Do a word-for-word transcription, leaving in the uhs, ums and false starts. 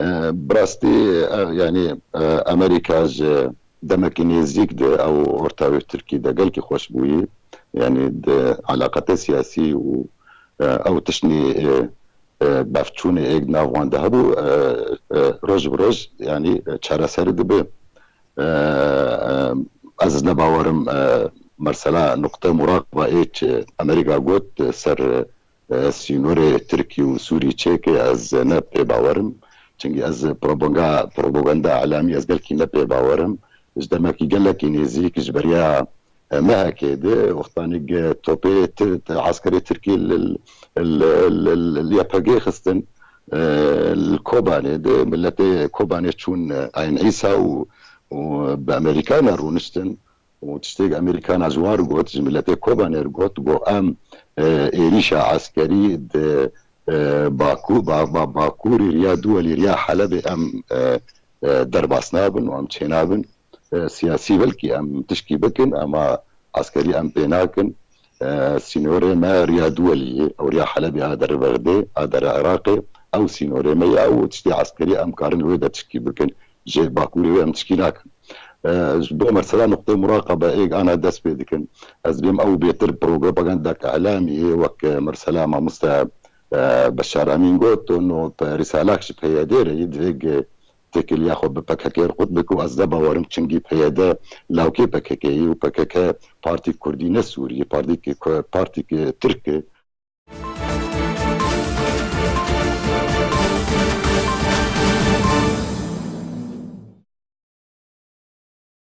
E, bi rastî, e, yanî, e, Amerîka ji demekî nêzîk de ew ortawê Tirkî de gelkî xweş bûyî. Yanî di eleqatê siyasî û, e, ew tiştnî, e, e, bevçûnê êk di nav wan de hebû, e, e, roj bi roj, yanî, e, çareserî dibe. E, e, ez ne bawerim, e, mesela nuqte muraqeba êk Amerîka got, e, ser, e, sînorê Tirkî û Sûrî çêke, ez ne pê bawerim. Çimkî ez propaganda, propaganda elamî ez gelkî ne pê bawerim. Ji demekî gelekî nêzîk ji beriya, e, mehekê de wextanî ge topê ti-, ti-, eskerê Tirkî li, li, li, li, li Y P G xistin, e, li Kobanê de, miletê Kobanê çûn, e, Eyn Îsa û, û bi Amerîkana rûniştin. Û tiştê Amerîkana ji wan re got, ji miletê Kobanê re got, got, em, e, êrîşa eskerî di, e, Baku-, ba-, ba-, Bakurî riya Duwelî, riya Helebê em, e, e, derbas nabin û em çênabin. E, siyasî belkî em tişkî bikin, ema eskerî em pê nakin. E, sînorê me riya Duwelî ye, ew riya Helebê a dere Bexdê, a dere Iraqê, ew sînorê me ye û tiştê eskerî em karin wê de tişkî bikin. Ji Bakurê wê em tişkî nakin. E, ji bo mesela nuqtê muraqebe êk ana dest pê dikin. Ez dibêm ew bêtir propagandek elamî ye, wek, e, mesela mamoste, e, Beşar Emîn got, no pe-, rîsalak ji P Y D re ye, divê ge têkiliya xwe bi P K K re qut bike û ez ne bawerim çimkî P Y D lawkê P K K ye û P K K partî kurdî ne Sûrî ye, partî ke-, partî ke Tirk e.